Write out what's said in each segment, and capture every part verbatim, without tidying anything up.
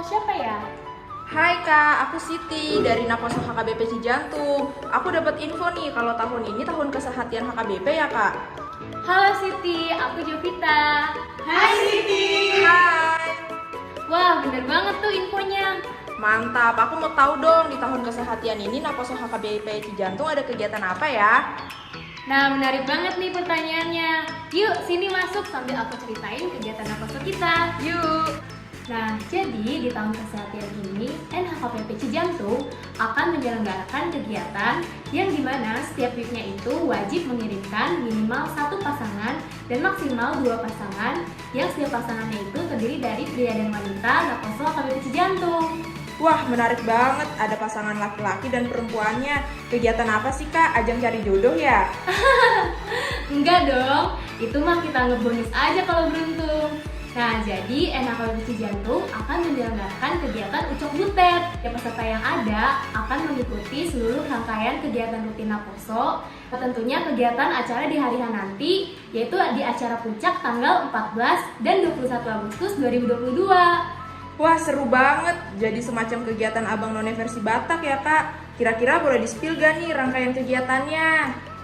Siapa ya? Hai Kak, aku Siti dari Naposo H K B P Cijantung. Aku dapat info nih kalau tahun ini tahun kesehatian H K B P ya Kak. Halo Siti, aku Jovita. Hai Siti. Hai. Wah, bener banget tuh infonya. Mantap, aku mau tahu dong di tahun kesehatian ini Naposo H K B P Cijantung ada kegiatan apa ya? Nah, menarik banget nih pertanyaannya. Yuk, sini masuk sambil aku ceritain kegiatan Naposo kita. Yuk. Nah, jadi di tahun kesehatian ini, N H K P P Cijantung akan menyelenggarakan kegiatan yang dimana setiap weeknya itu wajib mengirimkan minimal satu pasangan dan maksimal dua pasangan, yang setiap pasangannya itu terdiri dari pria dan wanita Naposo H K B P Cijantung. Wah, menarik banget. Ada pasangan laki-laki dan perempuannya. Kegiatan apa sih, Kak? Ajang cari jodoh ya? Enggak dong, itu mah kita anggap bonus aja kalau beruntung. Nah, jadi N H K B P Cijantung akan menyelenggarakan kegiatan Ucok Butet. Ya, peserta yang ada akan mengikuti seluruh rangkaian kegiatan rutin Naposo. Tentunya kegiatan acara di hari H nanti, yaitu di acara puncak tanggal empat belas dan dua puluh satu Agustus dua ribu dua puluh dua. Wah, seru banget. Jadi semacam kegiatan Abang None versi Batak ya, Kak? Kira-kira boleh di-spill gak nih rangkaian kegiatannya?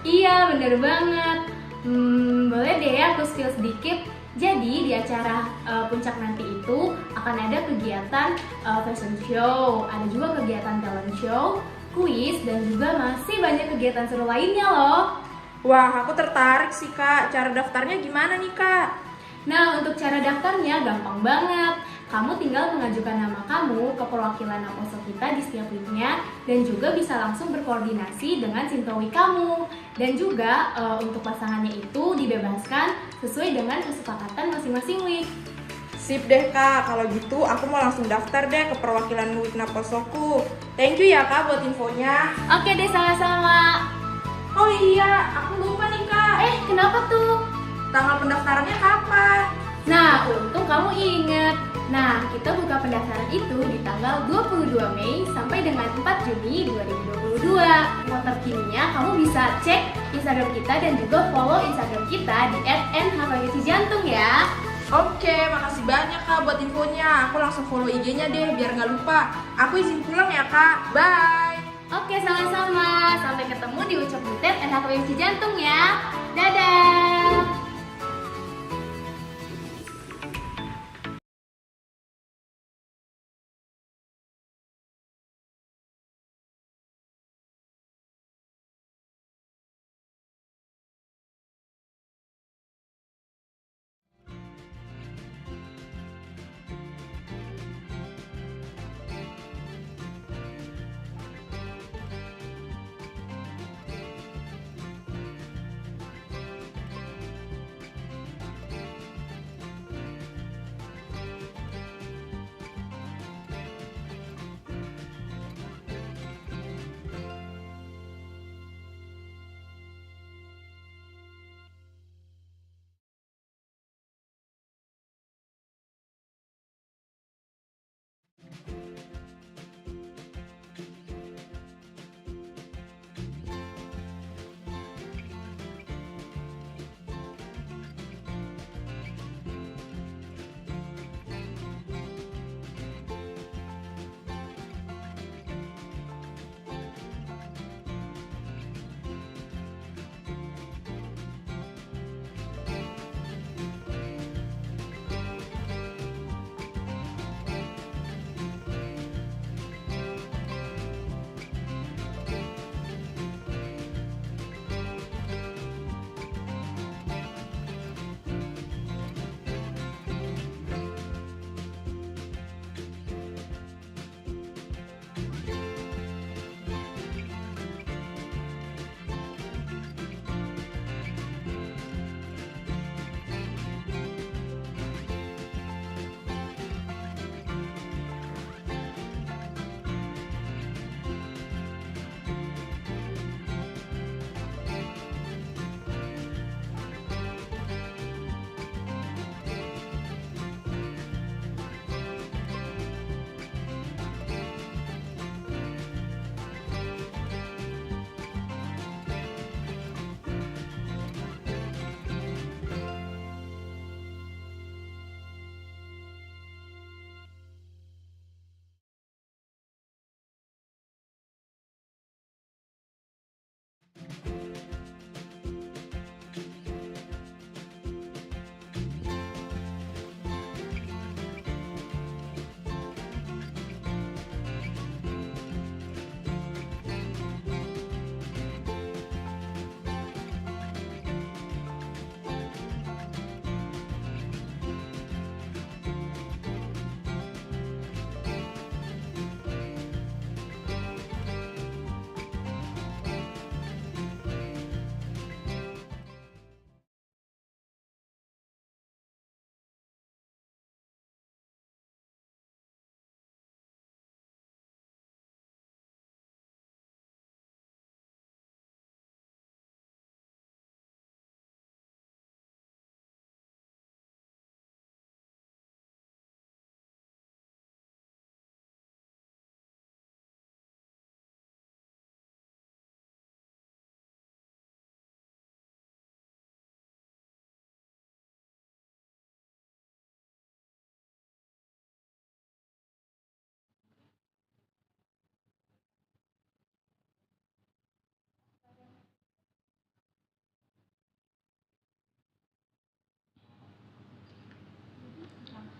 Iya, bener banget. Hmm, boleh deh ya aku spill sedikit. Jadi di acara, eh, puncak nanti itu akan ada kegiatan, eh, fashion show, ada juga kegiatan talent show, kuis, dan juga masih banyak kegiatan seru lainnya loh. Wah, aku tertarik sih, Kak. Cara daftarnya gimana nih, Kak? Nah, untuk cara daftarnya gampang banget. Kamu tinggal mengajukan nama kamu ke perwakilan Naposo kita di setiap weeknya dan juga bisa langsung berkoordinasi dengan sintowi kamu. Dan juga, eh, untuk pasangannya itu dibebaskan sesuai dengan kesepakatan masing-masing week. Sip deh, Kak, kalau gitu aku mau langsung daftar deh ke perwakilan week Naposoku. Thank you ya, Kak, buat infonya. Oke deh, sama-sama. Oh iya, aku lupa nih, Kak. Eh, kenapa tuh? Tanggal pendaftarannya kapan? Nah, untung kamu inget. Nah, kita buka pendaftaran itu di tanggal dua puluh dua Mei sampai dengan empat Juni dua ribu dua puluh dua. Info terkininya kamu bisa cek Instagram kita dan juga follow Instagram kita di at N H K B P Cijantung ya. Oke, makasih banyak, Kak, buat infonya. Aku langsung follow I G-nya deh, biar nggak lupa. Aku izin pulang ya, Kak. Bye. Oke, sama-sama. Sampai ketemu di Ucok Butet N H K B P Cijantung ya. Dadah.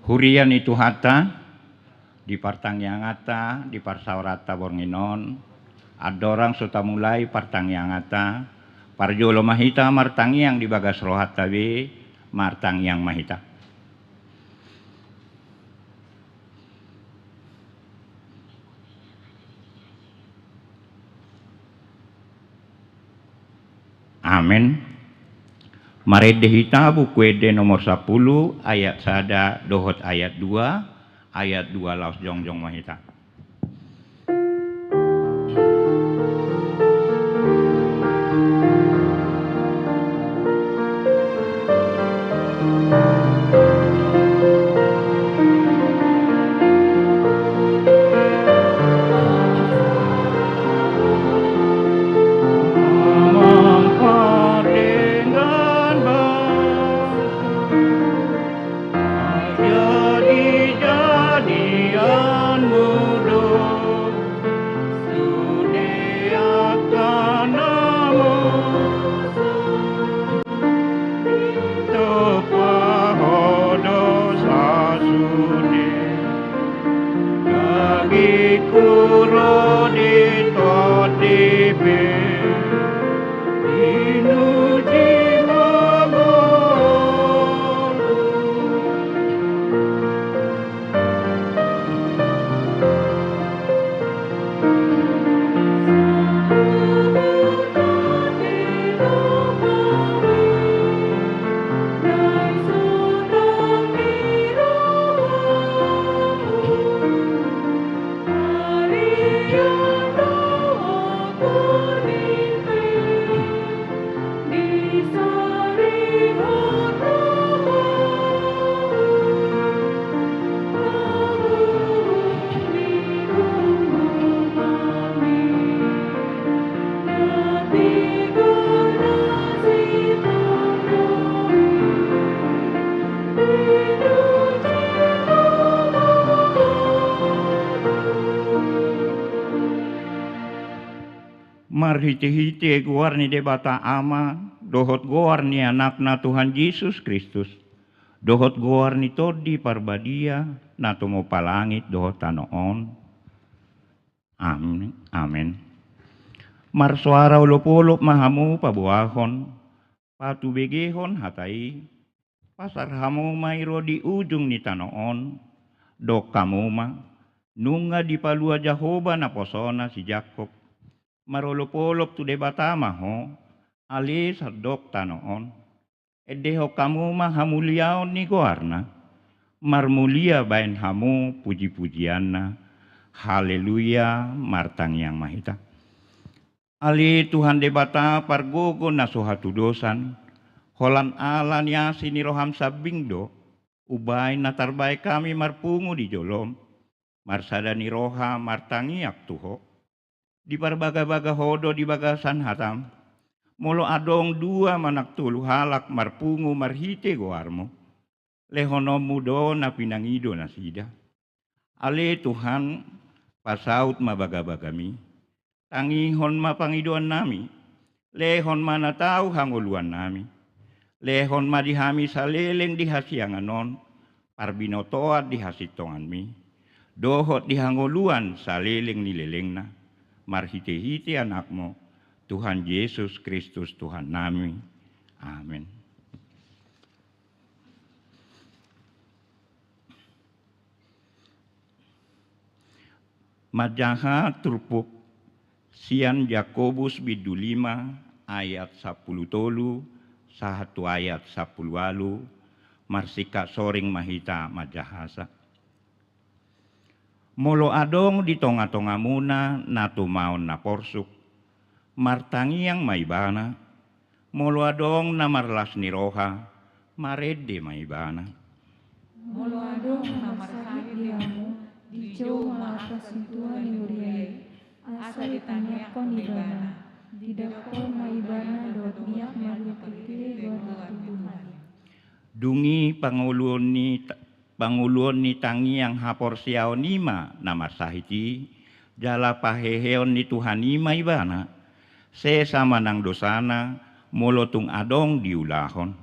Huria ni Tuhanta, di partangianganta, di parsaoranta borngin on, andorang so tamulai partangianganta, parjolo ma hita martangiang di bagas rohanta be, martangiang ma hita. Amen. Marende hita Buku Ende nomor sampulu, ayat sada dohot ayat dua, ayat dua laos jongjong ma hita. Jadi-jadianmu do sude angka na masa, ditompa ho do sasude. Dagingku ro di tondi pe, pinuji ma ngolu. Marhite-hite goar ni Debata Ama, dohot goar ni Anakna Tuhan Jesus Kristus, dohot goar ni Tondi Parbadia, na tumompa langit dohot tano on. Amin. Amin. Marsoara olop-olop ma hamu paboahon, patubegehon hata i, pasar hamu ma i ro di ujung ni tano on, dok hamu ma, nunga dipalua Jahowa naposona si Jakkob, marolop-olop tu Debata ma ho, ale sandok tano on. Endehon hamu ma hamuliaon ni goarna, marmulia baen hamu puji-pujianna. Haleluya, martangiang ma hita. Ale Tuhan Debata pargogo na so hatudosan, holan ala ni asi ni roham sambing do, umbaen na tarbaen hami marpungu di jolom, marsada ni roha martangiang tu ho. Diparbaga-baga ho do di bagasan hatam. Molo adong dua manang tolu halak marpungu marhite goarmu, lehononmu do na pinangido nasida. Ale Tuhan, pasaut ma baga-bagami. Tangihon ma pangidoannami. Lehon ma na tau hangoluannami. Lehon ma di hami saleleng di hasiangan on, parbinotoan di hasintonganmi, dohot di hangoluan saleleng ni lelengna, marhite-hite Anakmu, Tuhan Jesus Kristus Tuhannami. Amen. Manjaha turpuk sian Jakobus bindu lima ayat sampulu tolu sahat tu ayat sampulu ualu, marsingkat soring ma hita manjahasa. Molo adong di tonga-tongamuna na tumaon na porsuk, martangiang ma ibana, molo adong na marlas ni roha, marende ma ibana. Molo adong na marsahit di hamu, dijou ma angka sintua ni huria i, asa ditangiangkon ibana, didapot ma ibana dohot miak marhite-hite goar ni Tuhan i. Dung i pangoluon ni ta-, pangoluon ni tangiang haporseaon i ma na marsahit i, jala paheheon ni Tuhan i ma ibana, sesa ma nang dosana, molo tung adong diulahon.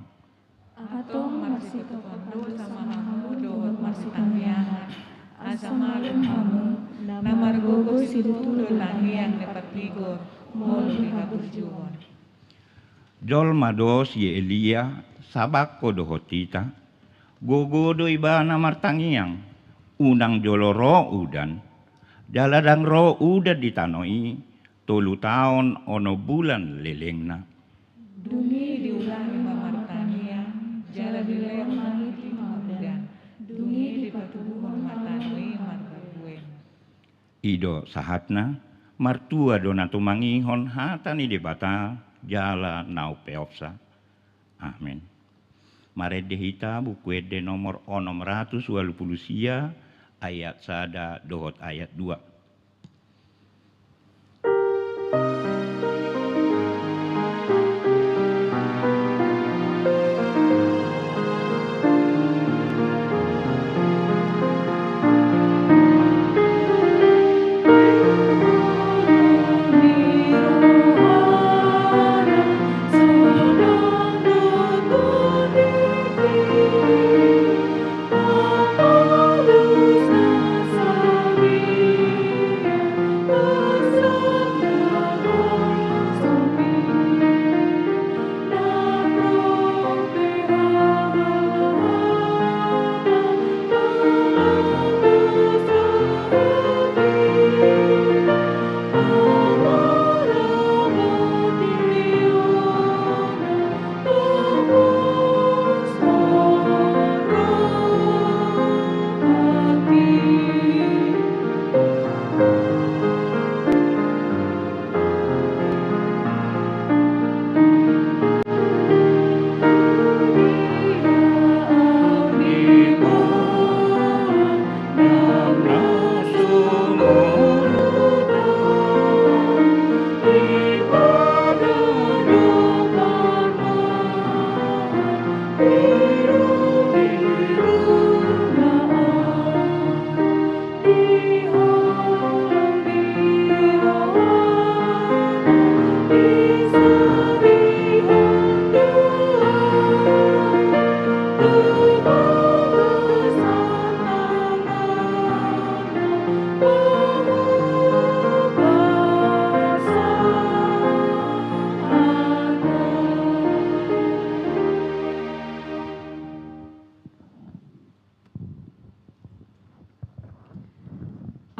Aha tong marsitopot dosa ma hamu dohot marsitangiangan, asa malum hamu, na margogo situtu do tangiang ni partigor, molo dihaburjuhon. Jolma do si Elia, sabangko dohot hita. Gogo do ibana martangiang, unang jolo ro udan. Jala ndang ro udan di tano i, tolu taon onom bulan lelengna. Dung i diulangi ma martangiang, jala dilehon langit i ma udan. Dung i dipatubuhon ma tano i marbarbuen. I do sahatna, martua do na tumangihon hata ni Debata, jala na umpeopsa. Amen. Marende hita Buku Ende nomor onom ratus ualu pulu sia, ayat sada dohot ayat dua.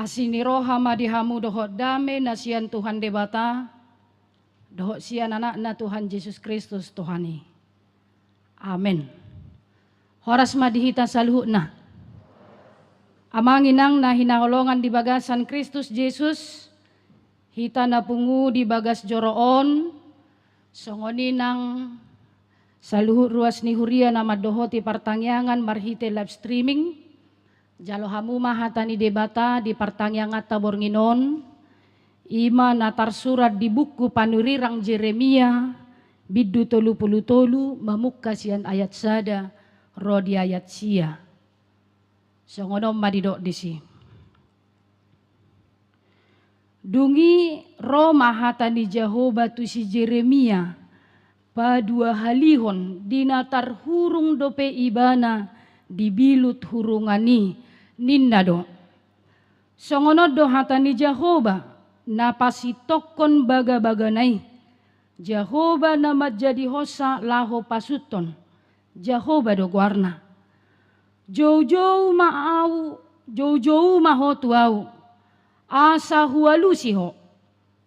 Asi ni roha ma di hamu dohot dame na sian Tuhan Debata, dohot sian Anakna Tuhan Jesus Kristus Tuhan i. Amen. Horas ma di hita saluhutna. Amang inang na hinaholongan di bagasan Kristus Jesus, hita na pungu di bagas joro on, songon i nang saluhut ruas ni huria na mandohoti partangiangan marhite live streaming, jalo hamu ma hata ni Debata di partangianganta borngin on, i ma na tarsurat di buku panurirang Jeremia, bindu tolu pulu tolu, mamungka sian ayat sada ro di ayat sia. Songon on ma didok disi. Dung i ro ma hata ni Jahowa tu si Jeremia, paduahalihon di na tarhurung dope ibana di bilut hurungan i, ninna do: Songon on do hata ni Jahowa, na pasintongkon bagabagana i, Jahowa na manjadihonsa laho pasuthon, Jahowa do goarna. Joujou ma ahu, joujou ma ho tu ahu, asa hualusi ho,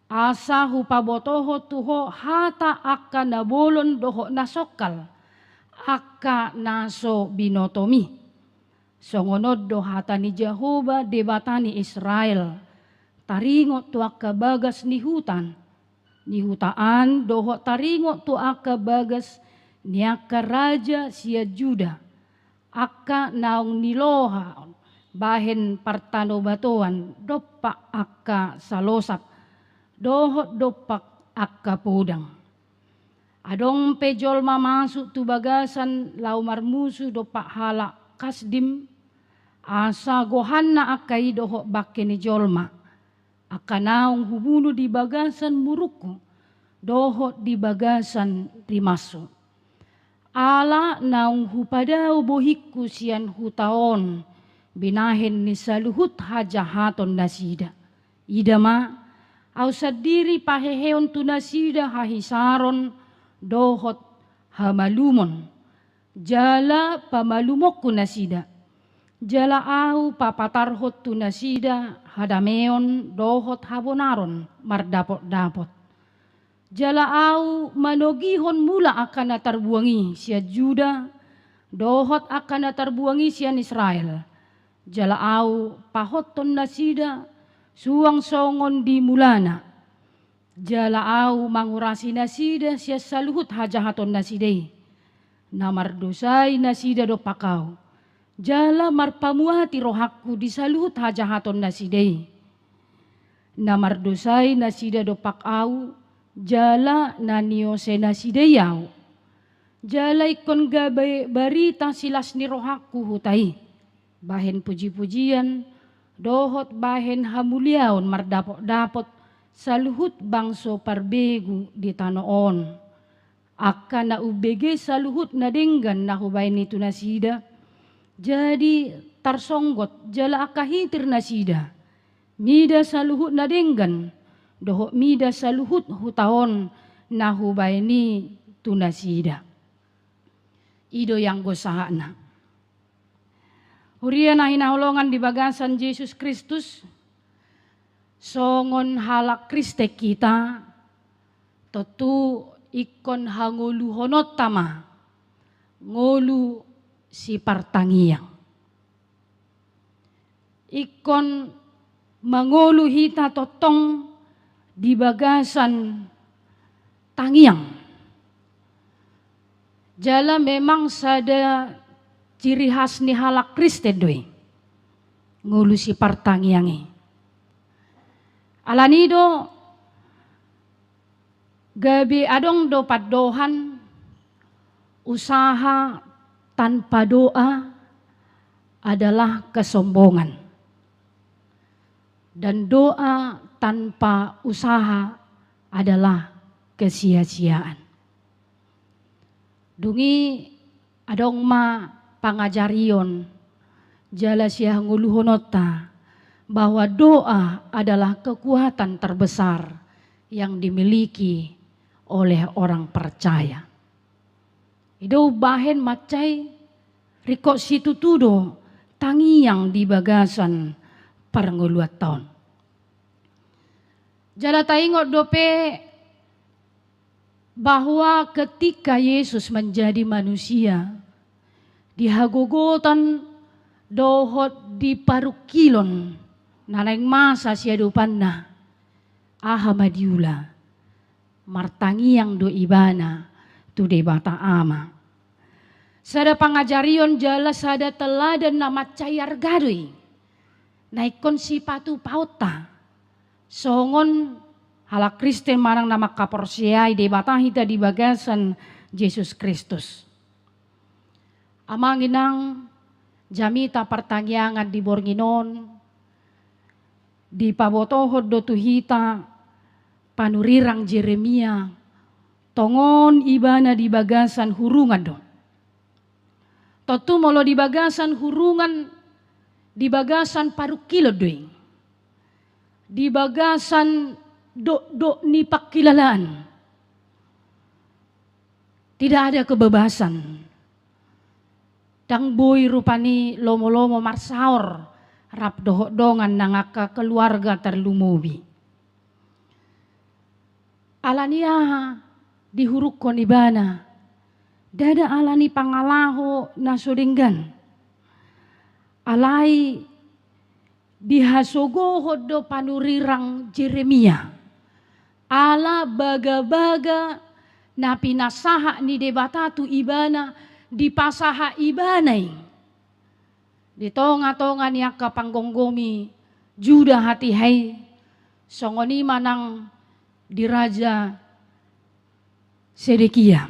asa hupabotohon tu ho hata angka na bolon dohot na songkal, angka na so binotomi. Songon on do hata ni Jahowa, Debata ni Israel, taringot tu angka bagas ni huta, ni huta an, dohot taringot tu angka bagas ni angka raja sian Juda, angka naung niloha bahen partanobatoan dompak angka salosap, dohot dompak angka podang. Adong pe jolma masuk tu bagasan laho marmusu dompak halak Kasdim, asa gohanna angka i dohot bangke ni jolma, angka naung hubunu di bagasan murukku, dohot di bagasan rimashu. Ala naung hupadao bohingku sian huta on, binahen ni saluhut hajahaton nasida. Ida ma, ahu sandiri paheheon tu nasida hahisaron dohot hamalumon, jala pamalumonku nasida. Jala ahu papatarhon tu nasida hadameon dohot habonaron mardapotdapot. Jala ahu manogihon mulak angka na tarbuang i sian Juda, dohot angka na tarbuang i sian Israel. Jala ahu pahothon nasida suang songon di mulana. Jala ahu mangurasi nasida sian saluhut hajahaton nasida i, na mardosai nasida dompak ahu. Jala marpamuati rohangku di saluhut hajahaton nasida i, na mardosai nasida dompak ahu, jala na niose nasida i ahu. Jala ingkon gabe barita silas ni rohangku huta i, bahen pujipujian, dohot bahen hamuliaon mardapotdapot saluhut bangso parbegu di tano on. Angka na umbege saluhut na denggan na hubahen i tu nasida, jadi tarsonggot jala angka hitir nasida, mida saluhut na denggan, dohot mida saluhut huta on na hubahen i tu nasida. I do ianggo sahatna. Huria na hinaholongan di bagasan Jesus Kristus, songon halak Kristen hita, tontu ingkon hangoluhononta ma ngolu sipartangiang. Ingkon mangolu hita tongtong di bagasan tangiang. Jala memang sada ciri khas ni halak Kristen do i, ngolu sipartangiang i. Alani do gabe adong do pandohan, usaha tanpa doa adalah kesombongan, dan doa tanpa usaha adalah kesia-siaan. Dung i adong ma pangajarion jala sihangoluhononta bahwa doa adalah kekuatan terbesar yang dimiliki oleh orang percaya. I do umbahen mansai ringkot situtu do tangiang di bagasan parngoluanta on. Jala taingot dope bahwa ketika Yesus menjadi manusia, di hagogotan dohot di parungkilon na naeng masa siadopanna, aha ma diula? Martangiang do ibana tu Debata Ama. Sada pangajarion jala sada teladan na mansai arga do i, na ingkon sipatupaonta songon halak Kristen manang na mangkaporseai Debata hita di bagasan Jesus Kristus. Amang inang, jamita partangiangan di borngin on, Dipabotohon do tu hita panurirang Jeremia, tongon ibana di bagasan hurungan do. Tontu molo di bagasan hurungan, di bagasan parungkilon do i. Di bagasan dokdok ni pangkilalaan. Tidak ada kebebasan. Ndang boi rupani lomo-lomo marsaor rap dohot dongan nang angka keluarga tarlumobi. Ala ni aha dihurungkon ibana? Ndada ala ni pangalaho na so denggan. Alai dihasogohon do panurirang Jeremia. Ala bagabaga na pinasahat ni Debata tu ibana dipasahat ibana i. Di tonga-tonga ni angka panggomgomi Juda hatiha i, songon i ma nang di Raja Sedekia.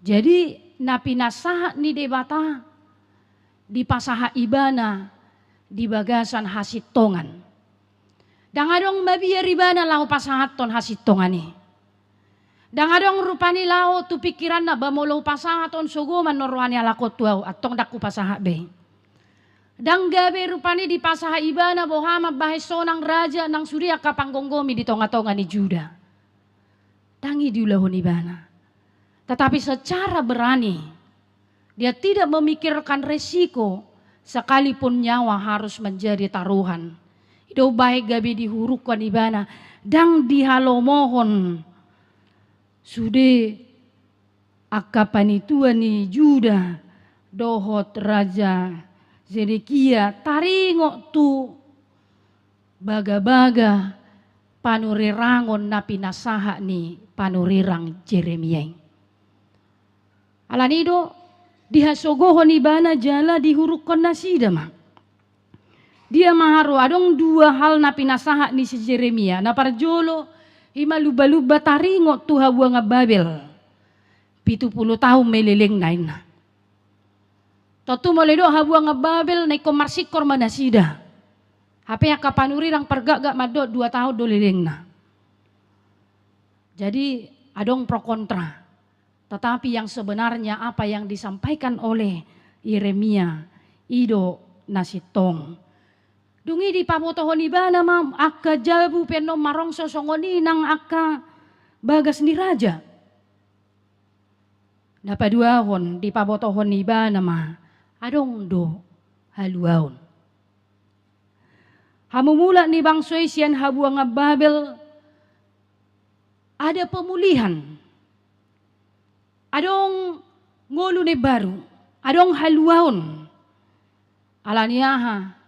Jadi, na pinasahat ni Debata, dipasahat ibana di bagasan hasintongan. Ndang adong mabiar ibana laho pasahathon hasintongan i. Ndang adong rupani laho tu pingkiranna, ba molo hupasahat on sogo ma annon roha ni halak on tu ahu, antong ndang hupasahat be. Ndang gabe rupani dipasahat ibana boha mambahen sonang raja nang sude angka panggomgomi di tonga-tonga ni Juda. Ndang i diulahon ibana. Tetapi secara berani, dia tidak memikirkan resiko, sekalipun nyawa harus menjadi taruhan. I do umbahen gabe dihurungkon ibana, ndang dihalomohon sude angka panitua ni Juda dohot Raja Zedekia taringot tu bagabaga panurirangon na pinasahat ni panurirang Jeremia i. Ala ni do dihasogohon ibana jala dihurungkon nasida ma. Dia ma haroa? Adong dua hal na pinasahat ni si Jeremia. Na parjolo, i ma lumba-lumba taringot tu habuangan Babel. Pitu pulu taon ma i lelengna, ninna. Tontu molo didok habuangan Babel, na ingkon marsingkor ma nasida. Hape angka panurirang pargatgat mandok dua taon do lelengna. Jadi, adong pro kontra. Tetapi yang sebenarnya apa yang disampaikan oleh Yeremia, i do na sintong. Dung i dipabotohon ibana ma angka jabu pe annon marongso songon i nang angka bagas ni raja. Na paduahon, dipabotohon ibana ma adong do haluaon. Hamumulat ni bangso i sian habuangan Babel, ada pemulihan. Adong ngolu na imbaru, adong haluaon. Ala ni aha?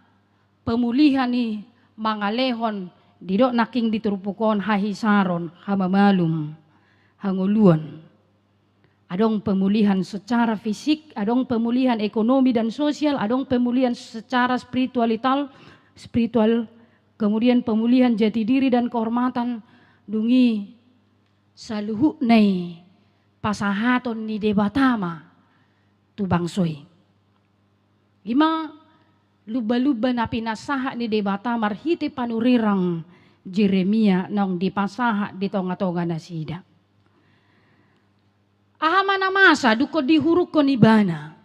Pemulihan i mangalehon, didok nangkin di turpuk on, hahisaron, hamamalum, hangoluan. Adong pemulihan secara fisik, adong pemulihan ekonomi dan sosial, adong pemulihan secara spiritualital, spiritual, kemudian pemulihan jati diri dan kehormatan. Dung i saluhutna i pasahaton ni Debata ma tu bangso i. I ma lumba-lumba na pinasahat ni Debata marhite panurirang Jeremia naung dipasahat di tonga-tonga nasida. Aha ma na masa dungkon dihurungkon ibana?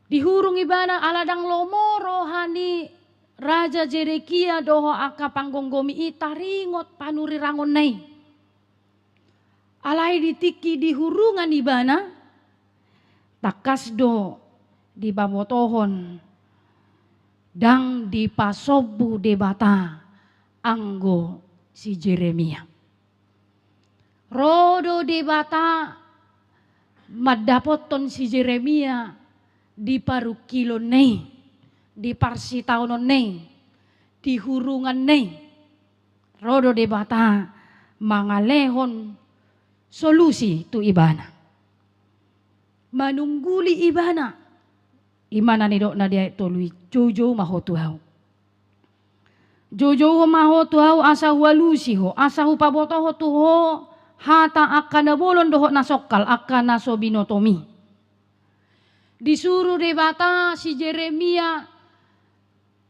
Dihurung ibana ala ndang lomo roha ni Raja Zedekia dohot angka panggomgomi i taringot panurirangonna i. Alai di tingki dihurungan ibana, tangkas do dipabotohon ndang dipasombu Debata anggo si Jeremia. Ro do Debata mandapothon si Jeremia di parungkilonna i, di parsitaononna i, di hurunganna i. Ro do Debata mangalehon solusi tu ibana. Manungguli ibana. I ma na nidokna di ayat tolu i, joujou ma ho tu ahu. Joujou ma ho tu ahu asa hualusi ho, asa hupabotohon tu ho hata angka na bolon dohot na songkal, angka na so binotomi. Disuru Debata si Jeremia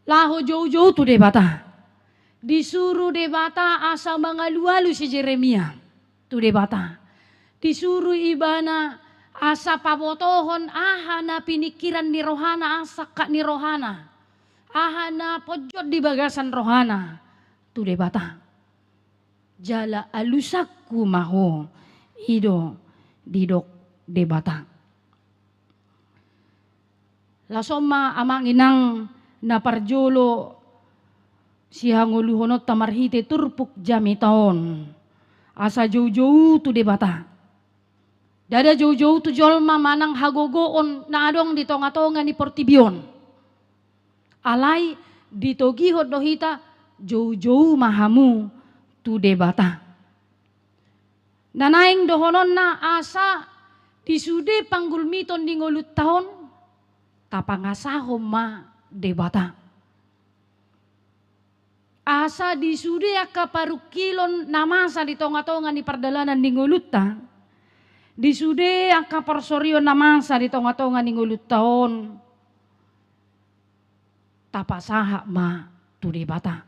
laho joujou tu Debata. Disuru Debata asa mangalualu si Jeremia tu Debata. Disuru ibana asa pabotohon aha na piningkiran ni rohana, aha sangkap ni rohana, aha na ponjot di bagasan rohana tu Debata. Jala alusanku ma ho, i do didok Debata. Laos on ma amang inang na parjolo sihangoluhononta marhite turpuk jamita on, asa joujou tu Debata. Ndada joujou tu jolma manang hagogoon na adong di tongatonga ni portibi on. Alai ditogihon do hita, joujou ma hamu tu Debata. Na naeng dohononna asa di sude panggulmiton ni ngolunta on, tapangasahon ma Debata. Asa di sude angka parungkilon na masa di tongatonga ni pardalanan ni ngolunta, di sude angka porsorion na masa di tongatonga ni ngolunta on, tapasahat ma tu Debata.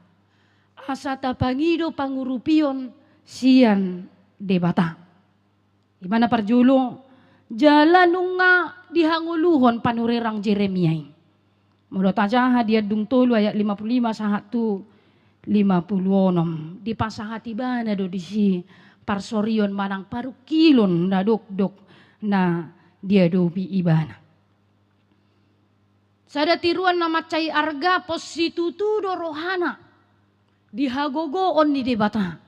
Asa tapangido pangurupion sian Debata. Ima na parjolo, jala nunga dihangoluhon panurirang Jeremia i. Molo tajaha di Andung tolu ayat lima puluh lima sahat tu lima puluh onom, dipasahat ibana do disi parsorion manang parungkilon na dokdok na diadopi ibana. Sada tiruan na mansai arga, pos situtu do rohana di hagogoon ni Debata.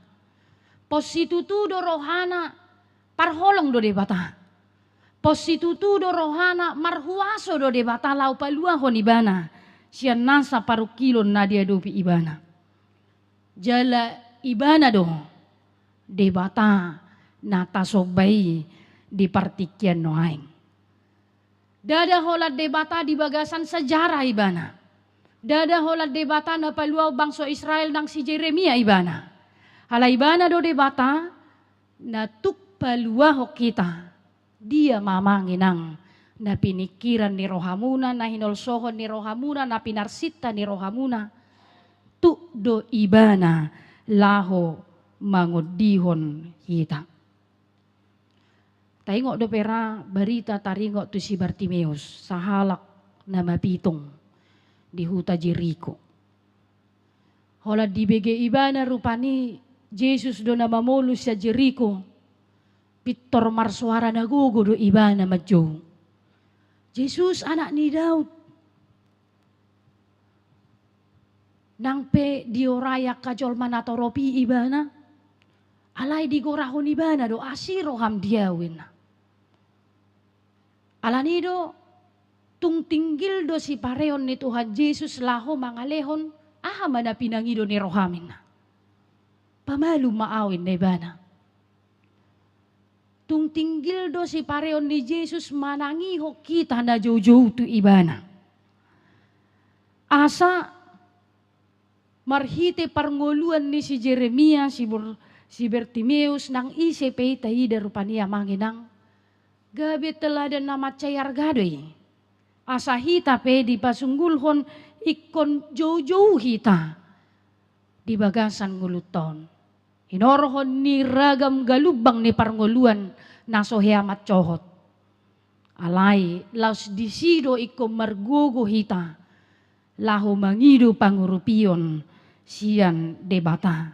Pos situtu do rohana parholong do Debata. Pos situtu do rohana marhuaso do Debata laho paluahon ibana sian nasa parungkilon na diadopi ibana. Jala ibana do Debata na tasomba i di partingkian nuaeng. Ndada holan Debata di bagasan sejarah ibana. Ndada holan Debata na paluahon bangso Israel nang si Jeremia ibana. Alai ibana do Debata na tuk paluahon hita. Dia ma amang inang na piningkiran ni rohamuna, na hinolsohon ni rohamuna, na pinarsinta ni rohamuna? Tuk do ibana laho mangondihon hita. Taingot dope ra barita taringot tu si Bartimeus, sahalak na mapitung di huta Jeriko. Holan dibege ibana rupani Jesus do na mamolus sian Jeriko, pintor marsoara na gogo do ibana manjou: Jesus, Anak ni Daud, nang pe diorai angka jolma na torop i ibana, alai digorahon ibana do: Asi roham di ahu, ninna. Alani do, tung tinggil do sipareon ni Tuhan Jesus laho mangalehon aha ma na pinangido ni roham, ninna. Pamalum ma ahu, ninna ibana. Tung tinggil do sipareon ni Jesus manangihon hita na joujou tu ibana. Asa marhite parngoluan ni si Jeremia, si Bor-, si Bartimeus, nang ise pe i taida rupani amang inang, gabe teladan na mansai arga do i. Asa hita pe dipasunggulhon ingkon joujou hita di bagasan ngolunta on. Hinorhon ni ragam galumbang ni parngoluan na so hea mansohot. Alai laos disi do ingkon margogo hita laho mangido pangurupion sian Debata.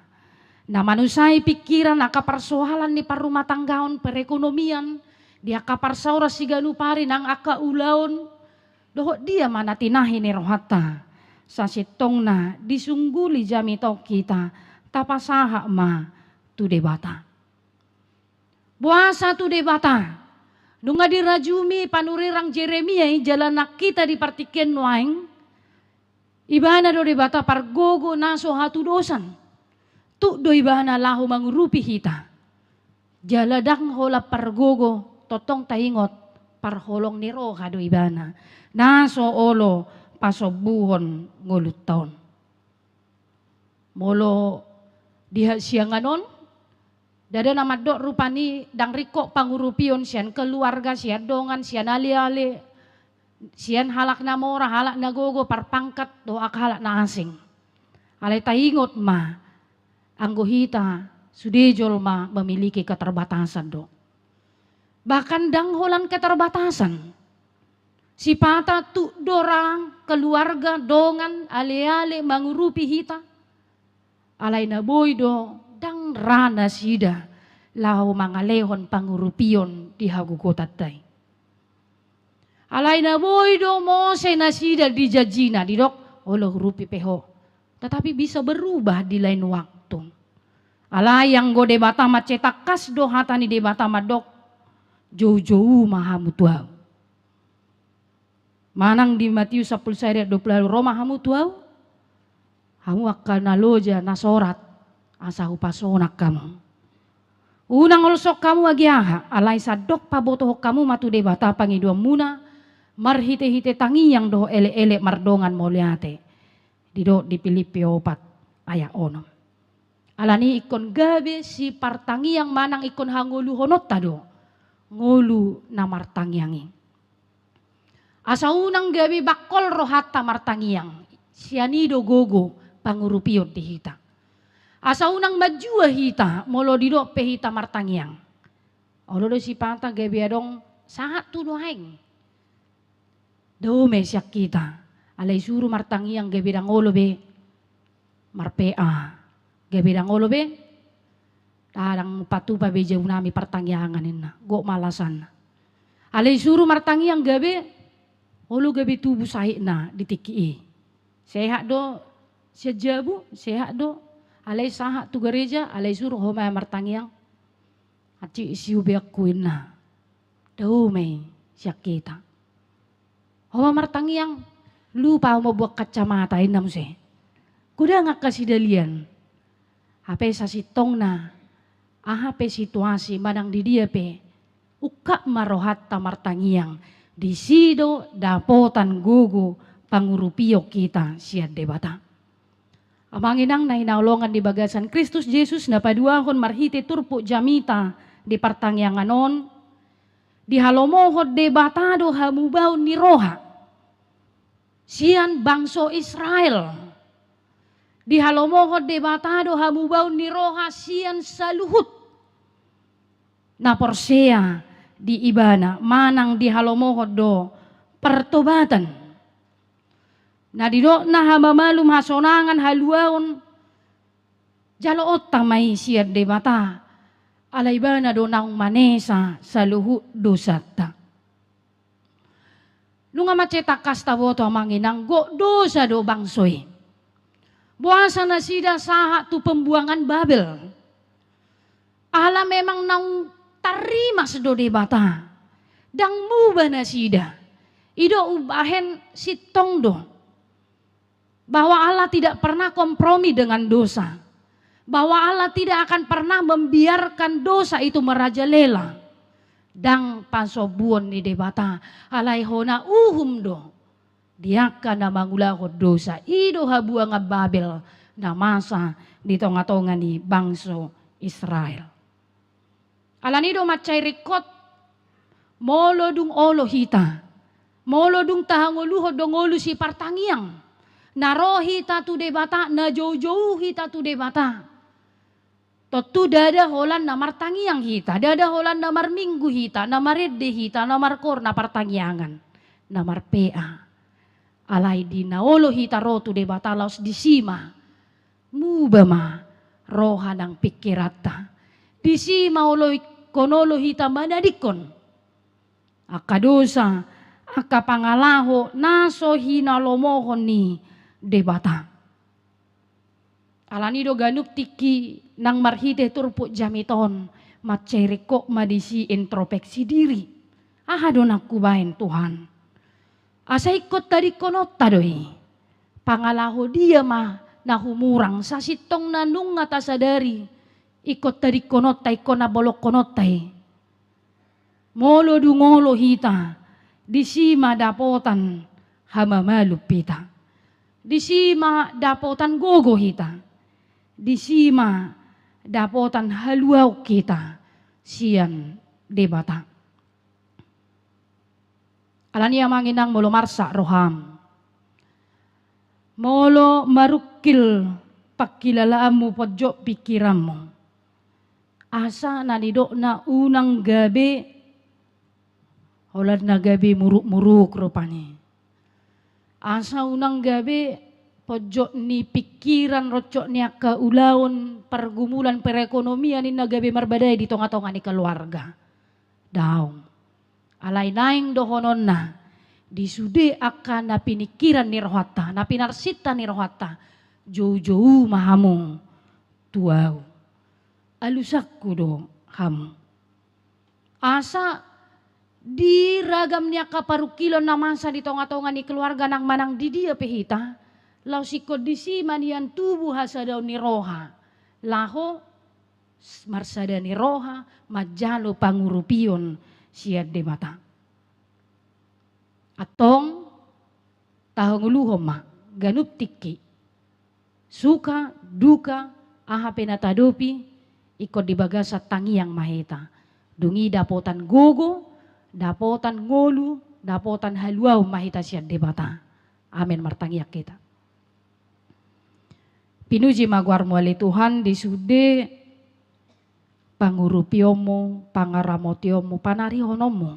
Na manusai pingkiran angka parsoalan ni parrumatanggaon, perekonomian, di angka parsaoran siganup ari nang angka ulaon, dohot dia ma na tinahi ni rohanta, sasintongna disungguli jamita on hita, tapasahat ma tu Debata. Boasa tu Debata? Nunga dirajumi panurirang Jeremia i jala nang hita di partingkian nuaeng, ibana do Debata pargogo na so hatudosan. Tuk do ibana laho mangurupi hita. Jala ndang holan pargogo, tongtong taingot, parholong ni roha do ibana na so olo pasombuhon ngolunta on. Molo di hasiangan on, ndada na mandok rupani ndang ringkot pangurupion sian keluarga, sian dongan, sian aleale, sian halak na mora, halak na gogo, parpangkat, dohot halak na asing. Alai taingot ma, anggo hita sude jolma memiliki keterbatasan do. Bahkan ndang holan keterbatasan. Sipata tuk do ra keluarga, dongan, aleale mangurupi hita. Alai na boi do ndang ra nasida laho mangalehon pangurupion di hagogotanta i. Alai na boi do mose nasida di janjina, didok, olo, urupi pe ho. Tetapi bisa berubah di lain waktu. Alai anggo Debata mansai tangkas do hata ni Debata mandok, joujou ma hamu tu ahu. Manang di Matius sampulu sada ayat dua pulu ualu, ro ma hamu tu ahu, hamu angka na loja na sorat, asa hupasonang hamu. Unang olsok hamu agi aha, alai sandok pabotohon hamu ma tu Debata pangidoanmuna, marhitehite tangiang dohot elekelek mardongan mauliate. Didok di Pilippi opat ayat onom. Alani ingkon gabe sipartangiang manang ingkon hangoluhononta do ngolu na martangiang i. Asa unang gabe bangkol rohanta martangiang, sian i do gogo pangurupion di hita. Asa unang manjua hita molo didok pe hita martangiang. Olo do sipata gabe adong sahat tu nuaeng. Dao ma i sian hita. Alai suru martangiang gabe ndang olo be mar-P A. Gabe ndang olo be. Ndang patupa be jabu nami partangiangan ninna. Gok ma alasanna. Alai suru martangiang gabe olo gabe tubu sahitna di tingki i. Sehat do sian jabu, sehat do. Alai sahat tu gareja, alai suru ho ma martangiang. Hansit siubeanku ninna. Dao ma i sian hita. Ho ma martangiang, lupa ho mambuat kacamata ninna muse. Godang angka sidalian. Hape sasintongna, aha pe situasi manang di dia pe, ungkap ma rohanta martangiang, disi do dapotan gogo pangurupion hita sian Debata. Amang inang na hinaholongan di bagasan Kristus Jesus, na paduahon marhite turpuk jamita di partangiangan on, dihalomohon Debata do hamubaon ni roha sian bangso Israel. Dihalomohon Debata do hamubaon ni roha sian saluhut na porsea di Ibana, manang dihalomohon do pertobatan. Na didokna hamamalum, hasonangan, haluaon, jaloonta ma i sian Debata, ala Ibana do naung manesa saluhut dosanta. Nunga mansai tangkas taboto amang inang, gok dosa do bangso i. Boasa nasida sahat tu pembuangan Babel? Ala memang naung tarrimas do Debata. Ndang muba nasida. I do umbahen sintong do bahwa Allah tidak pernah kompromi dengan dosa, bahwa Allah tidak akan pernah membiarkan dosa itu merajalela. Ndang pasombuon ni Debata, alai hona uhum do di angka na mangulahon dosa. I do habuangan Babel na masa di tongatonga ni bangso Israel. Alani do mansai ringkot, molo dung olo hita, molo dung tahangoluhon do ngolu sipartangiang, na ro hita tu Debata, na joujou hita tu Debata, tontu ndada holan na martangiang hita, ndada holan na marminggu hita, na marende hita, na markoor, na partangiangan, na mar-P A. Alai di na olo hita ro tu Debata, laos disi ma muba ma roha nang pingkiranta. Disi ma olo ingkon olo hita manadingkon angka dosa, angka pangalaho na so hinalomohon ni Debata. Alani do ganup tingki nang marhite turpuk jamita on, mansai ringkot ma disi introspeksi diri. Aha do nang hubaen Tuhan? Asa ingkon tadingkononta do i. Pangalaho dia ma na humurang, sasintongna nunga tasadari ingkon tadingkononta, ingkon na bolongkononta i. Molo dung olo hita, disi ma dapotan hamamalum hita. Disi ma dapotan gogo hita. Disi ma dapotan haluaon hita sian Debata. Alani i amang inang, molo marsak roham, molo marungkil pangkilalaanmu, ponjot pingkiranmu, asa na nidokna unang gabe, holan na gabe muruk-muruk rupani. Asa unang gabe ponjot ni pingkiran, roncok ni angka ulaon, pargumulan perekonomian i na gabe marbadai di tonga-tonga ni keluarga. Daong. Alai naeng dohononna, di sude angka na piningkiran ni rohanta, na pinarsinta ni rohanta, joujou ma hamu tu ahu. Alusanku do hamu. Asa di ragam ni angka parungkilon na masa di tonga-tonga ni keluarga nang manang di dia pe hita, laos ingkon disi ma nian tubu hasadaon ni roha, laho s-, marsada ni roha manjalo pangurupion sian Debata. Antong, tahangoluhon ma ganup tingki. Suka, duka, aha pe na tahadopi, ingkon di bagasan tangiang ma hita. Dung i dapotan gogo, dapotan ngolu, dapotan haluaon ma hita sian Debata. Amen. Martangiang hita. Pinuji ma goarmu ale Tuhan, di sude pangurupionmu, pangaramotionmu, panarihononmu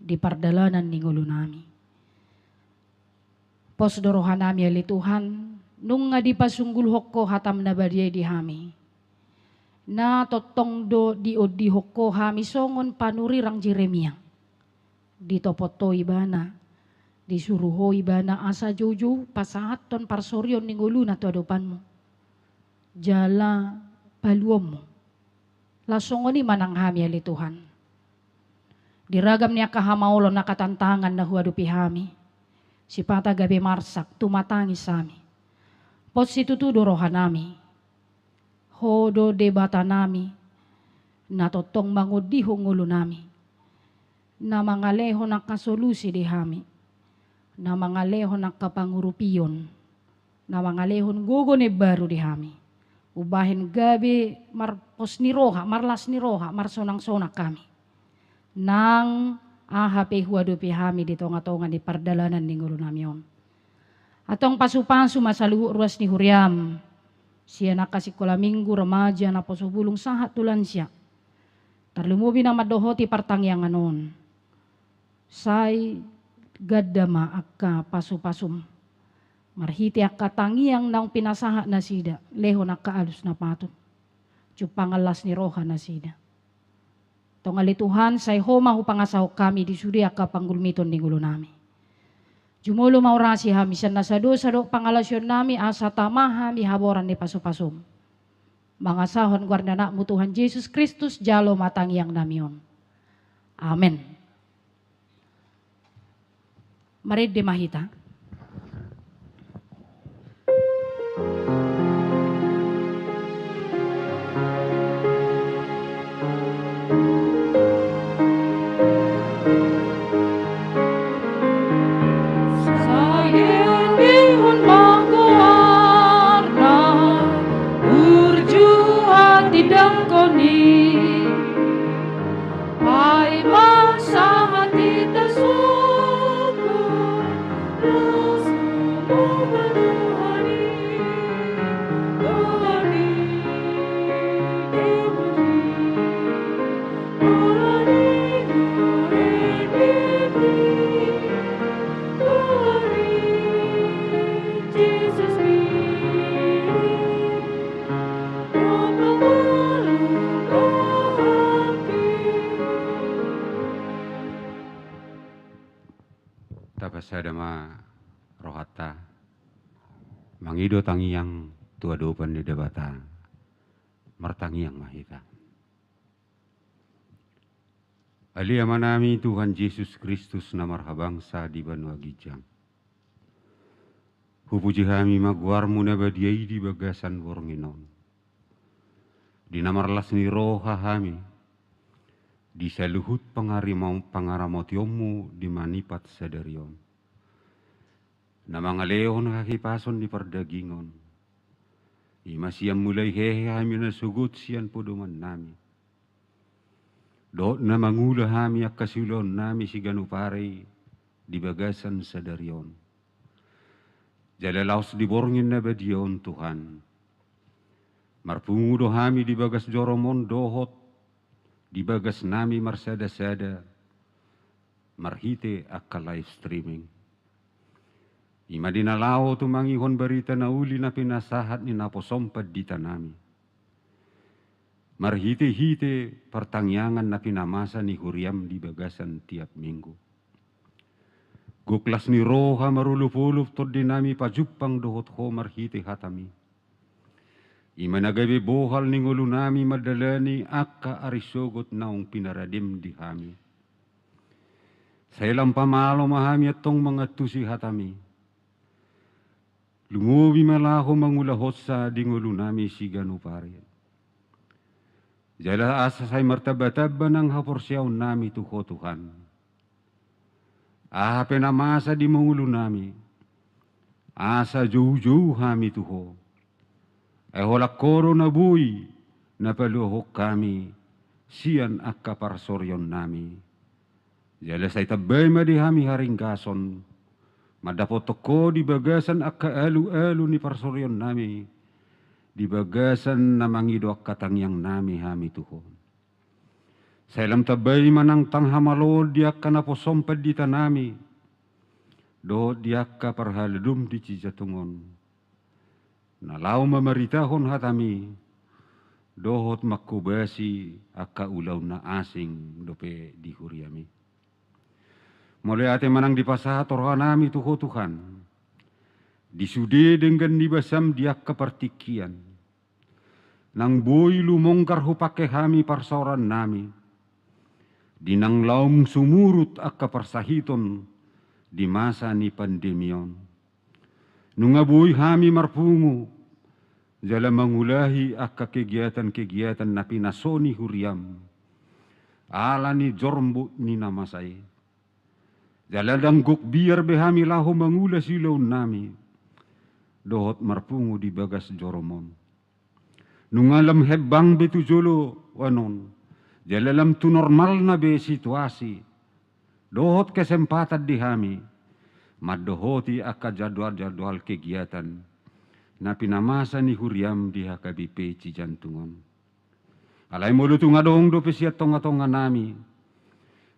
di pardalanan ni ngolunami. Pos do rohanami ale Tuhan, nunga dipasunggulhon Ho hatam na badia i di hami. Na tongtong do diondihon Ho hami songon panurirang Jeremia. Ditopot Ho ibana, disuru Ho ibana asa joujou pasahathon parsorion ni ngoluna tu adopanmu. Jala paluaonmu. Laos songon i ma nang hami ale Tuhan. Di ragam ni angka hamaolon, angka tantangan na huadopi hami, sipata gabe marsak, tumatangis hami. Pos situtu do rohanami. Ho do Debatanami, na tongtong mangondihon ngolunami, na mangalehon angka solusi di hami, na mangalehon angka pangurupion, na mangalehon gogo na imbaru di hami, umbahen gabe marpos ni roha, marlas ni roha, marsonang-sonang hami. Nang aha pe huadopi hami di tonga-tonga ni pardalanan ni ngolunami on. Antong pasu-pasu ma saluhut ruas ni huriam, sian angka sikola minggu, remaja, naposo bulung sahat tu lansia. Tarlumobi na mandohoti partangiangan on. Sai ganda ma angka pasu-pasum. Marhite angka tangiang naung pinasahat nasida, lehon angka alus na patut. Jumpangan las ni roha nasida. Tong ale Tuhan, sai Ho ma hupangasahon hami di sude angka panggulmiton ni ngolunami. Jumolo ma orasi hami sian nasa dosa dohot pangalaosionnami, asa tama hami haboran ni pasu-pasum. Mangasahon goar ni Anakmu Tuhan Jesus Kristus, jalo ma tangiangnami on. Amen. Marende ma hita. Sai endehon ma goarna, burju hatindangkon i. Ai ma sahat hita sungkun, las ma roha ni Tuhan i, Tuhan i, Tuhan i, Tuhan i, Jesus i. Tapasada ma rohanta, mangido tangiang tu adopan ni Debata. Martangiang ma hita. Ale Amanami Tuhan Jesus Kristus na marhabangsa di banua ginjang. Hupuji hami ma goarmu na badia i di bagasan borngin on. Di na marlas ni roha hami, di saluhut pangarima-, pangaramotionmu di manipat sadari on. Na mangalehon hahipason di pardagingon. I ma sian mulai hehe hami nasogot sian podomannami. Dohot na mangula hami angka siulaonnami siganup ari, di bagasan sadari on. Jala laos di borngin na badia on Tuhan, marpungu do hami di bagas jorom on dohot di bagas nami marsada-sada marhite angka live streaming. I ma di na laho tumangihon barita na uli na pinasahat ni naposom pandita nami marhite-hite partangiangan na pinamasa ni huriam di bagasan tiap minggu. Gok las ni roha marolop-olop tondi nami pajumpang dohot Ho marhite hatami. I ma na gabe bohal ni ngolu nami mandalani angka ari sogot naung pinaradem di hami. Sai lam pamalo ma hami antong mangantusi hatami. Lumobi ma laho mangulahonsa di ngolu nami siganup ari. Jala asa sai martamba-tamba nang haporseaon nami tu Ho Tuhan. Aha pe na masa di ngolu nami, asa jou-jou hami tu Ho. Ai holan Ho do na boi na paluahon hami sian angka parsorion nami. Jala sai tambai ma di hami haringgason mandapothon Ho di bagasan angka alu-alu ni parsorion nami, di bagasan na mangido angka tangiang nami hami tu Ho. Sai lam tambai ma nang tang hamaloon di angka naposom pandita nami dohot di angka parhalado di cijantung on, na laho mamaritahon hatami dohot mangkobasi angka ulaon na asing dope di huriami. Mauliate ma nang dipasahat roha nami tu Ho Tuhan, di sude denggan ni basam di angka partingkian, nang boi lumonggar hupangke hami parsaoran nami, di nang laho sumurut angka parsahiton di masa ni pandemi on. Nunga boi hami marpungu jala mangulahi angka kegiatan-kegiatan na pinaso ni huriam ala ni jorbut ni na masa i. Jala ndang gok biar be hami laho mangula siulaon nami dohot marpungu di bagas jorom on. Nunga lam hembang be tu joloan on, jala lam tu normalna be situasi dohot kesempatan di hami mandohoti angka jadwal-jadwal kegiatan na pinamasa ni huriam di H K B P Cijantung on. Alai molo tung adong dope sian tonga-tonga nami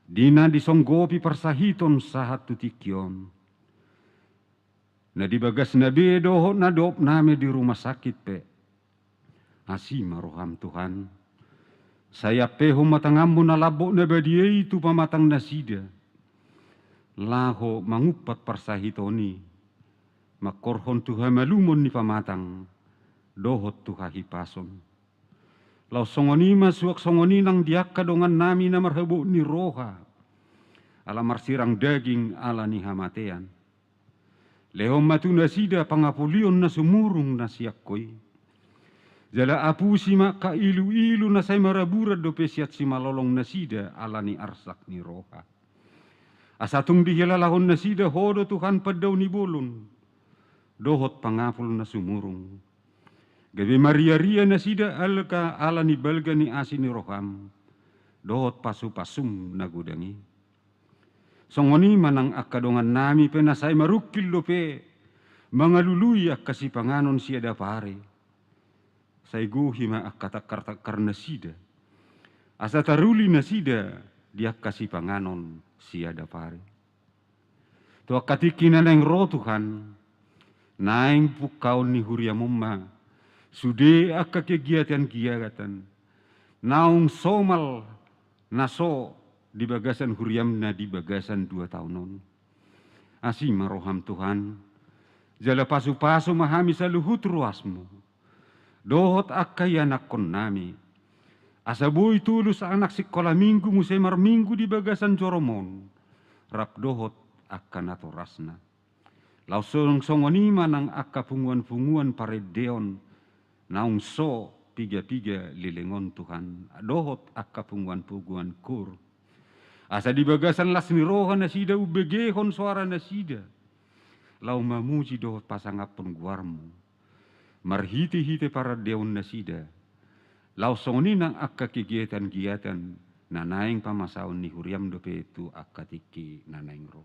di na disonggopi parsahiton sahat tu tingki on, na di bagasna be dohot na dohot nami di rumah sakit pe, asi ma roham Tuhan. Sai ampehon ma tanganmu na lambok na badia i tu pamatang nasida, laho mangumpat parsahiton i, mangkorhon tu hamalumon ni pamatang dohot tu hahipason. Laos songon i ma suang songon i nang di angka dongan nami na marhabot ni roha ala marsirang daging ala ni hamatean. Lehon ma tu nasida pangapulion na sumurung na sian Ho i. Jala apusi ma angka ilu-ilu na sai maraburan dope sian simalolong nasida ala ni arsak ni roha. Asa tung dihilalahon nasida Ho do Tuhan pandaoni bolon dohot pangapul na sumurung. Gabe maria-ria nasida alga ala ni balga ni asi ni roham dohot pasu-pasum na godang i. Songon i ma nang angka dongan nami pe na sai marungkil dope mangalului angka sipanganon siadap ari. Sai gohi ma angka tangkar-tangkar nasida, asa taruli nasida di angka sipanganon siadap ari. Tu angka tingki na naeng ro Tuhan, naeng pungkaon ni huriam on ma sude angka kegiatan-kegiatan naung somal na so di bagasan huriam na di bagasan dua taon on. Asi ma roham Tuhan, jala pasu-pasu ma hami saluhut ruasmu dohot angka ianakhon nami, asa boi tolus anak sikola minggu muse marminggu di bagasan jorom on rap dohot angka natorasna. Laos song-, songon i ma nang angka punguan-punguan parendeon naung so piga-piga leleng on Tuhan, dohot angka punguan-punguan koor. Asa di bagasan las ni roha nasida umbegehon soara nasida laho mamuji dohot pasangaphon goarmu marhite-hite parendeon nasida. Laos songon i nang angka kegiatan-kegiatan na naeng pamasaon ni huriam dope tu angka tingki na naeng ro.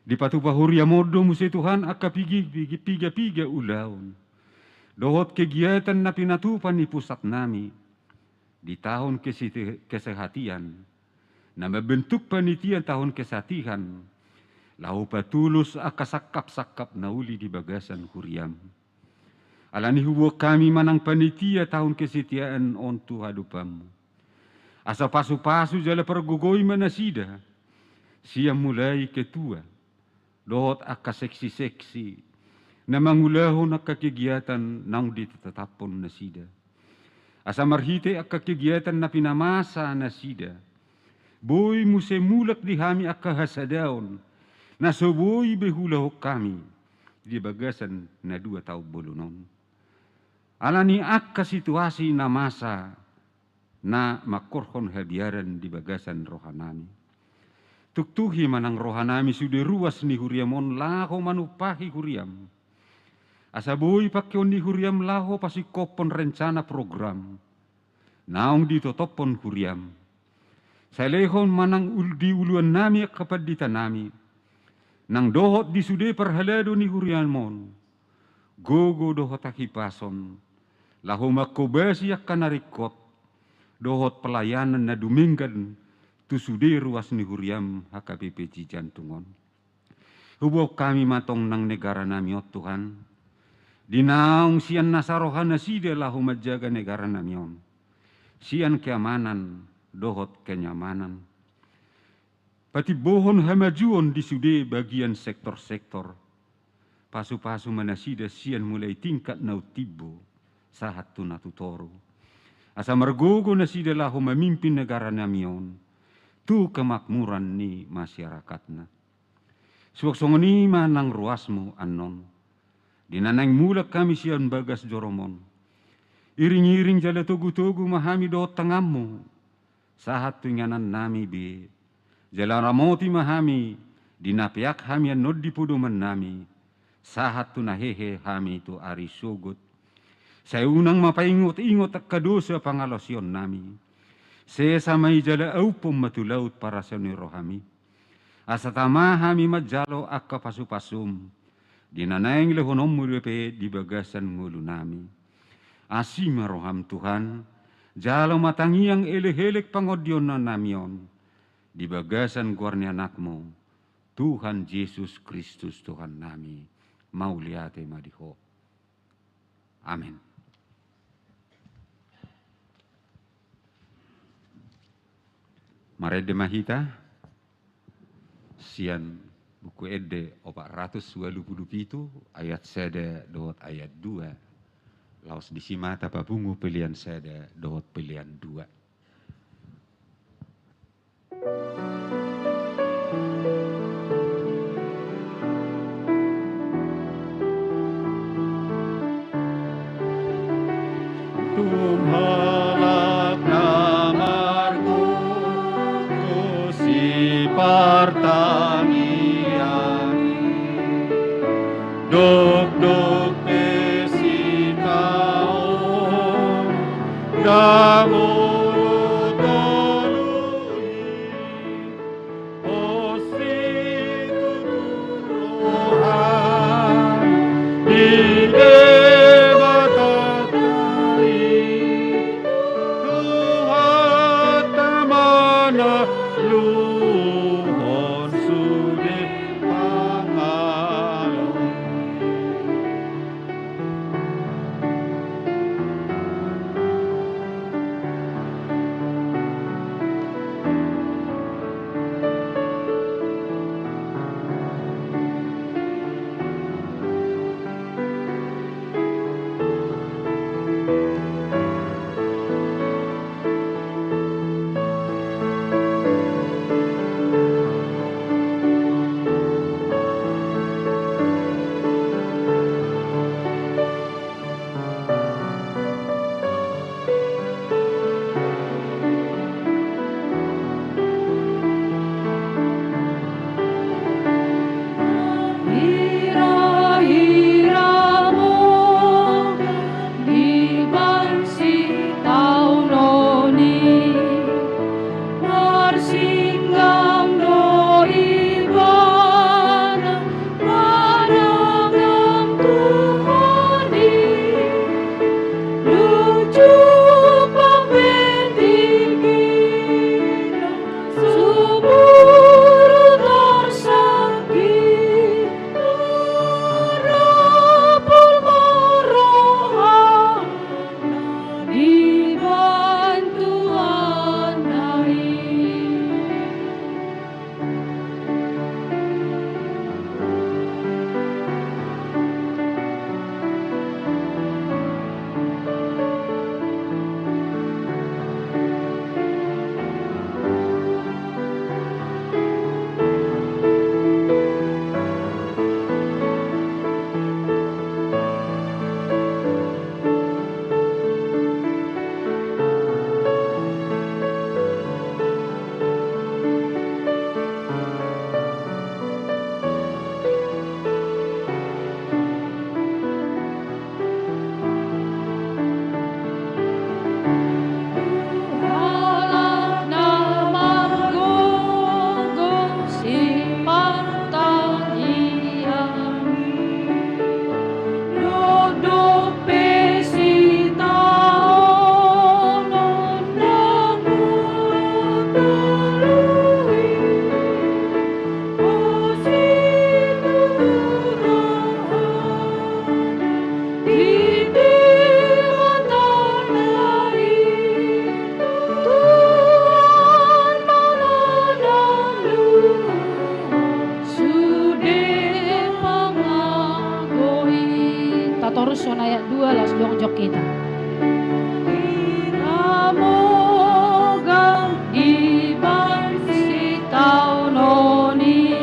Dipatupa huriam on do muse Tuhan angka pigi-, pigi-, piga-piga ulaon dohot kegiatan na pinatupa ni pusat nami di tahun kesiti-, kesehatian, na mambentuk panitia tahun kesatihan, laho patulus angka sangkap-sangkap na uli di bagasan huriam. Alani huboan hami manang panitia tahun kesetiaan on tu hadopanmu. Asa pasu-pasu jala pargogoi ma nasida, sian mulai ketua, dohot angka seksi-seksi, na mangulahon angka kegiatan naung ditetaphon nasida. Asa marhite angka kegiatan na pinamasa nasida, boi muse mulak di hami angka hasadaon, na so boi be huulahon hami di bagasan na dua taon bolon on. Alani angka situasi na masa, na mangkorhon habiaran di bagasan rohanami. Tuktuhi manang rohanami sude ruas ni huriam on laho manumpahi huriam. Asa boi pangkeon ni huriam laho pasingkophon rencana program naung ditotophon huriam. Sai lehon manang ul-, di uluannami angka panditanami, nang dohot di sude parhalado ni huriam on, gogo dohot hahipason, laho manghobasi angka na ringkot, dohot pelayanan na dumenggan tu sude ruas ni huriam H K B P J Jantung on. Huboan hami ma tong nang negaranami on Tuhan, di naung sian nasa roha nasida laho manjaga negaranami on, sian keamanan dohot kenyamanan. Patimbohon hamajuon di sude bagian sektor-sektor. Pasu-pasu ma nasida sian mulai tingkat na umtimbo sahat tu na tutoru. Asa margogo nasida laho mamimpin negaranami on tu kemakmuran ni masyarakatna. Suang songon i ma nang ruasmu annon, di na naeng mulak hami sian bagas jorom on. Iring-iring jala togu-togu ma hami dohot tanganmu sahat tu inganannami be. Jala ramoti ma hami di na peak hami annon di podomannami, sahat tu na hehe hami tu ari sogot. Sai unang ma paingot-ingot angka dosa pangalaosionnami. Sesa ma i jala auphon ma tu laut parasahon ni rohami. Asa tama hami manjalo angka pasu-pasum, di na naeng lehononmu dope di bagasan ngolunami. Asi ma roham Tuhan, jalo ma tangiang elek-elek pangondionannami on, di bagasan goar ni Anakmu, Tuhan Jesus Kristus Tuhannami, mauliate ma di Ho. Amen. Marende ma hita sian Buku Ende opat ratus ualu pulu pitu, ayat sada dohot ayat dua. Laos disi ma tapapungu pelean sada dohot pelean dua. Tung halak na margogo sipartangiangi, dokdok pe sitaonon, ndang olo tolu i. Pos situtu roham di Debata i, Tuhanta manaluhon sude pangaloi. Las jongjong hita. Ira mogak di bangsi taon on i,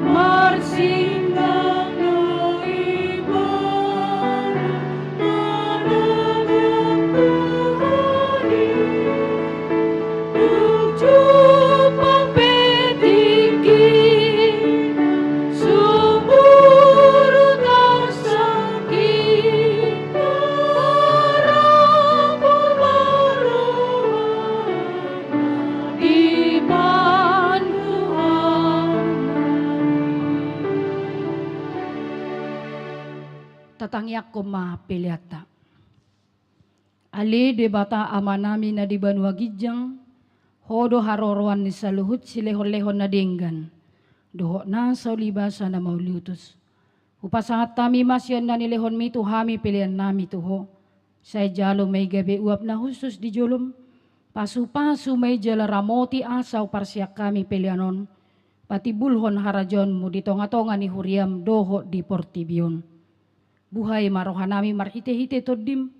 marsingang do ibana manangiang Tuhan i. Dung jumpang pe tingki, sumurut arsaki, tarapul ma rohana dibahen Tuhan. Tatangiangkon ma peleanta. Ale Debata Amanami na di banua ginjang, Ho do haroroan ni saluhut silehonlehon na denggan dohot nasa ulibasa na mauliutus. Hupasahat hami ma sian na nilehonmi tu hami peleannami tu Ho. Sai jalo ma i gabe uap na hushus di jolom, pasupasu ma i jala ramoti asa huparsian hami pelean on patimbulhon harajaonmu di tongatonga ni huriam dohot di portibi on. Buhai ma rohanami marhitehite Tondim,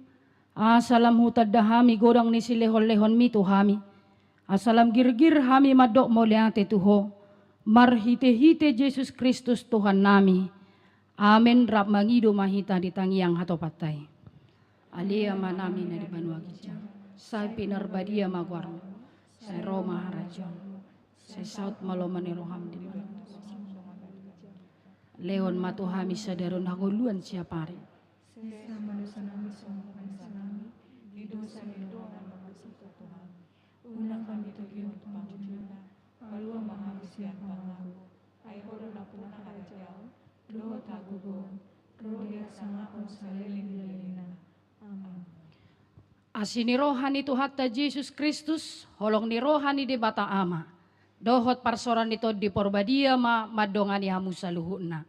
asa lam hutanda hami godang ni silehonlehonmi tu hami, asa lam girgir hami mandok mauliate tu Ho, marhitehite Jesus Kristus Tuhannami. Amen. Rap mangido ma hita di tangiang hatopanta i. Ale Amanami na di banua ginjang, sai pinarbadia ma goarmu, sai ro ma harajaonmu, sai saut ma lomo ni roham di banua. Lehon ma tu hami sadari on hangoluan siapari. Sesa ma dosanami songon panesanami di dosa ni dongan na mangasahon tu hami. Unang hami togihon tu pangunjunan, palua ma hami sian pangago. Ai Ho do nampuna harajaon dohot hagogoon ro di hasangapon saleleng ni lelengna. Amen. Asi ni roha ni Tuhanta Jesus Kristus, holong ni roha ni Debata Ama, dohot parsaoran ni Tondi Porbadia ma mandongani hamu saluhutna.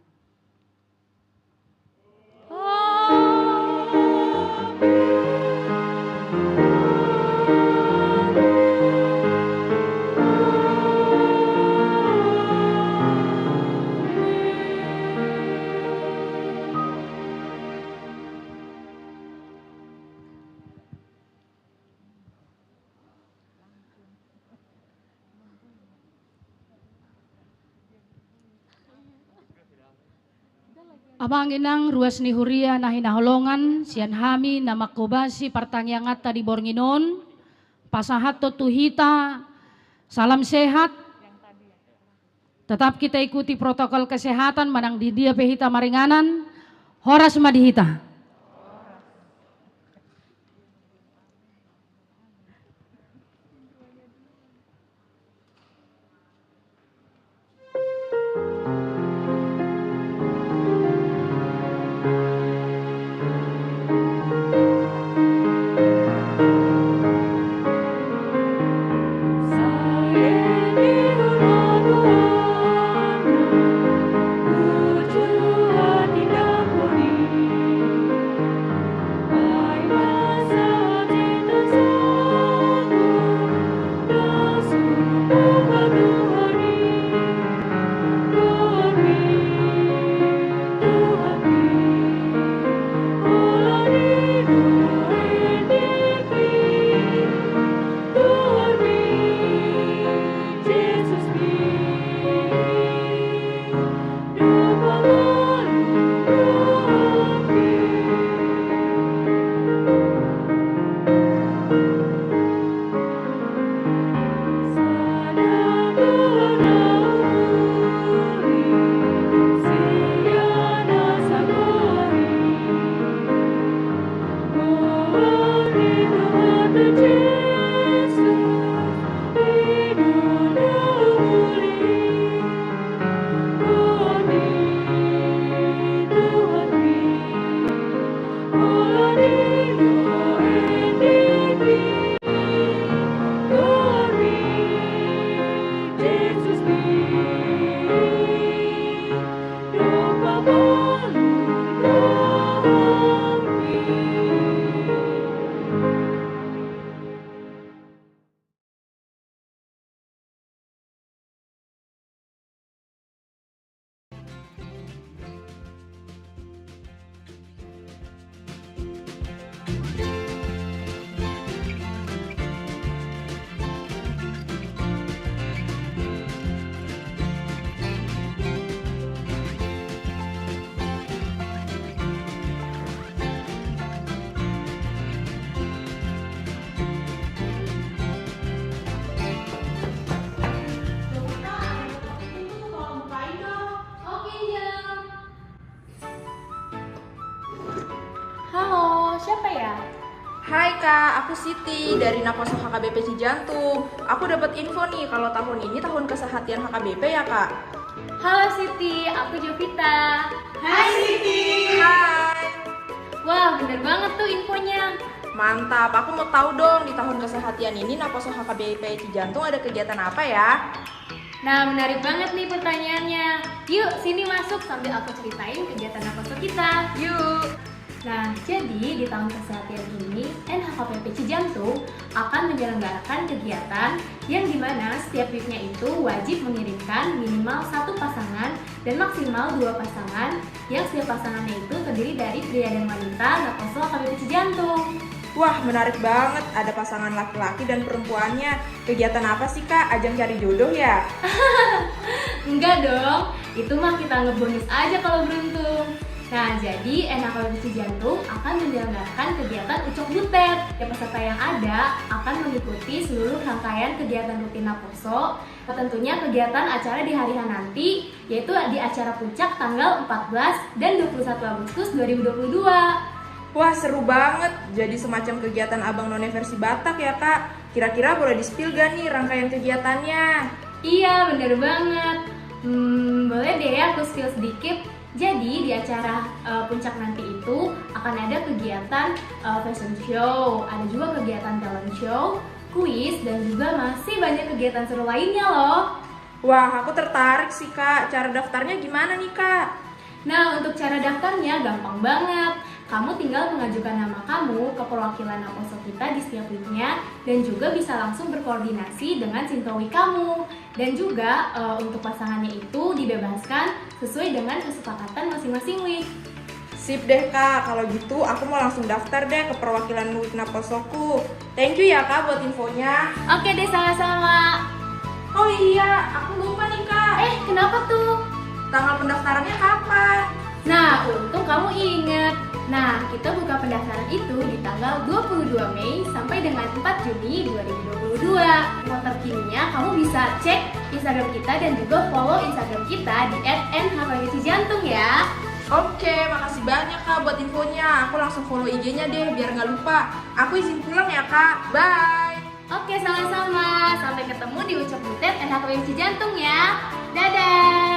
Amang inang ruas ni huria na hinaholongan, sian hami na manghobasi partangianganta di borngin on, pasahathon tu hita salam sehat. Tetap kita ikuti protokol kesehatan, manang di dia pe hita maringanan, horas ma di hita. Hai Kak, aku Siti dari Naposo H K B P Cijantung. Aku dapat info nih kalau tahun ini tahun kesehatan H K B P ya Kak. Halo Siti, aku Jovita. Hai Siti. Hai. Wah, bener banget tuh infonya. Mantap, aku mau tahu dong di tahun kesehatan ini Naposo H K B P Cijantung ada kegiatan apa ya? Nah, menarik banget nih pertanyaannya. Yuk, sini masuk sambil aku ceritain kegiatan Naposo kita. Yuk. Nah, jadi di tahun kesehatan ini, N H K P P Cijantung akan menyelenggarakan kegiatan yang dimana setiap weeknya itu wajib mengirimkan minimal satu pasangan dan maksimal dua pasangan, yang setiap pasangannya itu terdiri dari pria dan wanita Naposo H K B P Cijantung. Wah, menarik banget. Ada pasangan laki-laki dan perempuannya. Kegiatan apa sih, Kak? Ajang cari jodoh ya? Enggak dong, itu mah kita ngebonus aja kalau beruntung. Nah, jadi N H K P P Cijantung akan menyelenggarakan kegiatan Ucok Butet. Ya, peserta yang ada akan mengikuti seluruh rangkaian kegiatan rutin Naposo. Tentunya kegiatan acara di hari H nanti, yaitu di acara puncak tanggal empat belas dan dua puluh satu Agustus dua ribu dua puluh dua. Wah, seru banget. Jadi semacam kegiatan Abang None versi Batak ya, Kak? Kira-kira boleh di-spill gak nih rangkaian kegiatannya? Iya, bener banget. Hmm, boleh deh ya aku spill sedikit. Jadi di acara eh, puncak nanti itu akan ada kegiatan eh, fashion show, ada juga kegiatan talent show, kuis, dan juga masih banyak kegiatan seru lainnya loh. Wah, aku tertarik sih, Kak. Cara daftarnya gimana nih, Kak? Nah, untuk cara daftarnya gampang banget. Kamu tinggal mengajukan nama kamu ke perwakilan Naposo kita di setiap weeknya dan juga bisa langsung berkoordinasi dengan sintowi kamu. Dan juga eh, untuk pasangannya itu dibebaskan sesuai dengan kesepakatan masing-masing week. Sip deh, Kak, kalau gitu aku mau langsung daftar deh ke perwakilan week Naposoku. Thank you ya, Kak, buat infonya. Oke deh, sama-sama. Oh iya, aku lupa nih, Kak. Eh, kenapa tuh? Tanggal pendaftarannya kapan? Nah, untung kamu inget. Nah, kita buka pendaftaran itu di tanggal dua puluh dua Mei sampai dengan empat Juni dua ribu dua puluh dua. Info terkininya kamu bisa cek Instagram kita dan juga follow Instagram kita di at N H K B P Cijantung ya. Oke, makasih banyak, Kak, buat infonya. Aku langsung follow I G-nya deh, biar nggak lupa. Aku izin pulang ya, Kak. Bye. Oke, sama-sama. Sampai ketemu di Ucok Butet N H K B P Cijantung ya. Dadah.